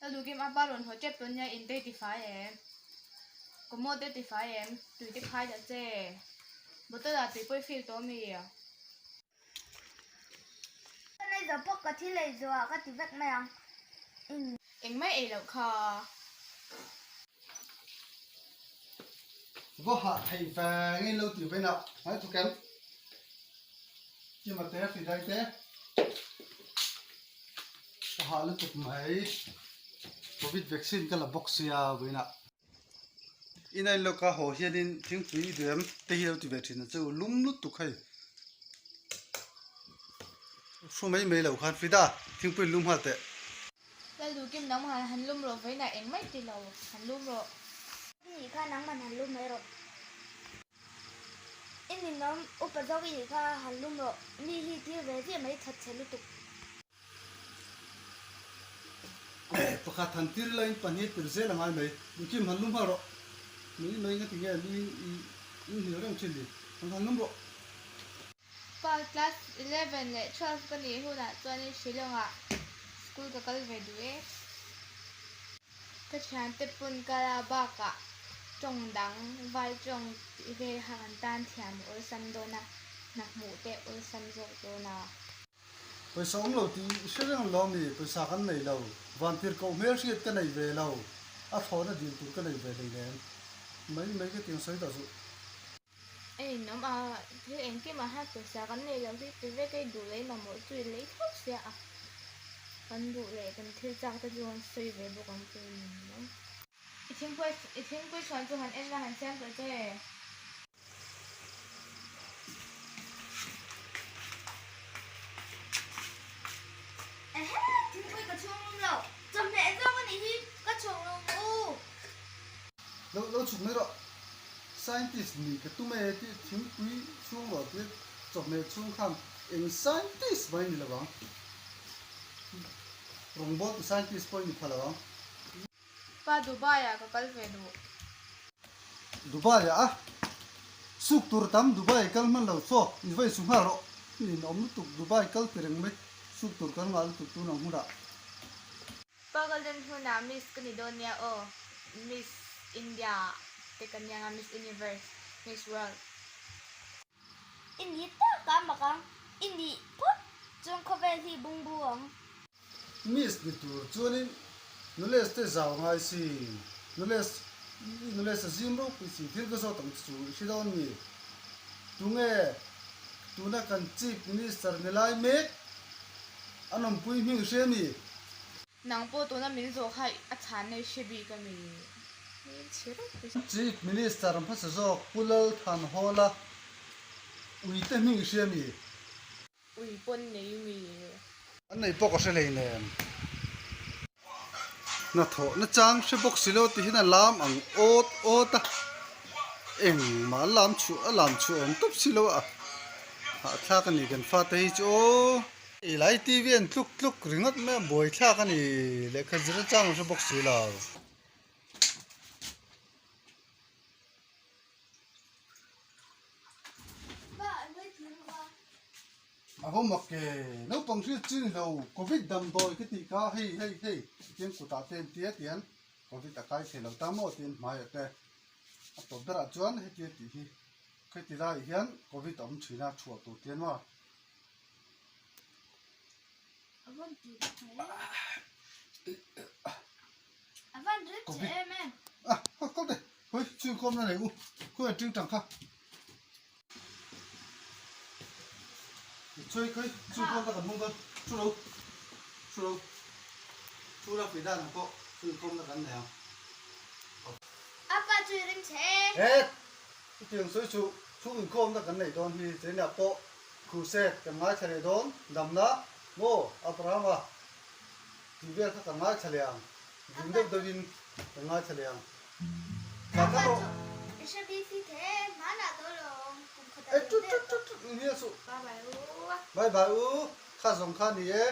Ka duhkim a pa rawn haw tep tawh nia in te i tifai em? Kawmawt te tifai em? Tui te khai ta che. Bottle ah tui pawh i fill tawh ami? Ka nei zo pawh ka thil ei zawh ah ka ti vek mai ang. In. Engmah ei loh kha. Va hah theih vangin lo tih vain ah ngai thawk em? Kima te, Fidai te ka hah lutuk mai. Covid vaccine ka la bawk sia vain ah. Ina in lawk a haw hianin thingpui duem te hi lo ti ve thin ang che u lum lutuk hei. Hru mai mai lo khan Frida thingpui lum nghal teh. Lalduhkim nangmah han lum rawh vawiinah eng mai ti lo han lum rawh. Nih kha nangmah han lum mai rawh. I ninawm upa zawk i nih kha han lum rawh. Mi hi thil ve ziah mai that chhe lutuk. Pakhat han tir ila in pahnih tir zel a ngai mai. Duhkim han lum nghal rawh. Mai mai nga tinge lu in i inhnial reng thin ni. Han lum rawh. Pa class 11 leh 12 ka nih hunah chuanin Shillong ah school ka kal ve duh e. Ka thiante pawn ka la bakah tawng dang vai tawng tih vel kha kan tan thiam awlsam dawn a, hna hmuh te awlsam zawk dawn a. Pawisa awm lo tih i hre reng lo ami? Pawisa kan nei lo. Vantir koh hmel hriat ka nei ve lo. A thlawhna dil tur ka nei ve hleinem. Mai mai ka tiang sawi ta zuh. A inawm a, thil engkim ah hian pawisa kan nei lo hi ti vek a, i duh leh i mamawh chu i lei tho sia a. Kan duh leh kan thil chak te chu kan sawi ve bawk ang chu i inawm. I thingpui i thingpui chhuan chu han en la han siam tawh che. Ehe, thingpui ka chhung lum lo. Chawhmeh zawk a nih hi ka chhung lum u. Lo lo chhuk mai rawh. Scientist nih ka tum e tih thingpui chhung rawh tih chawhmeh chhung khan eng scientist mai ni lo ang. Rawngbawltu scientist pawh i ni pha lo ang. Pa Dubai ah ka kal ve duh. Dubai ah a suk tur tam Dubai kal hman lo chaw in va insu nghal rawh in awm lutuk Dubai kal ti reng mai suk tur kan ngah lutuk tun ang hunah. Pa Golden hunah Miss ka ni dawn nia aw Miss India te ka nia nga Miss Universe Miss World. I ni tak a mak ang. I nih phawt chuan khawvel hi bungbu ang. Miss ni tur chuanin knowledge te zau ngai si, knowledge i knowledge a zim ropui si, thil ka zawt ang chu i hre dawn mi? Tunge tuna kan Chief Minister ni lai mek an awmpui hming i hria mi? Nang pawh tuna min zawh kha a chhanna i hre bik a mi? Hmel chhe ropui si. Chief Minister hmasa zawk Pu Lal Thanhawla uite hming i hria mi? Ui pawn nei mi? An nei pawh ka hre hleinem. Hnathawh na chang hre bawk si lo ti hian a lam ang awt awt a, engmah a lam chhuah a lam chhuah awm tawp si lo a, hahthlak a ni kan fate hi chu aw. I lai TV an tluk tluk ringawt mai a, buaithlak a ni lehkha zir chang hre bawk si lo. A ho mak e, naupang hriat chi ni lo, Covid damdawi ka tih kha hei hei hei tiang kutah te an tia tian Covid a kai thei lo ta maw tiin hmaiah te a tawp berah chuan hetia tih hi kheti laiah hian Covid a awm thin a chhuah tur tian maw. Crusade kan ngaithla leh dawn damna maw Abrahama tih vel kha kan ngaithla leh ang zing deuh deuh in kan ngaithla leh ang thla thla rawh e tut tut tut tut ni hian suh bye bye u kha zawng kha ni e.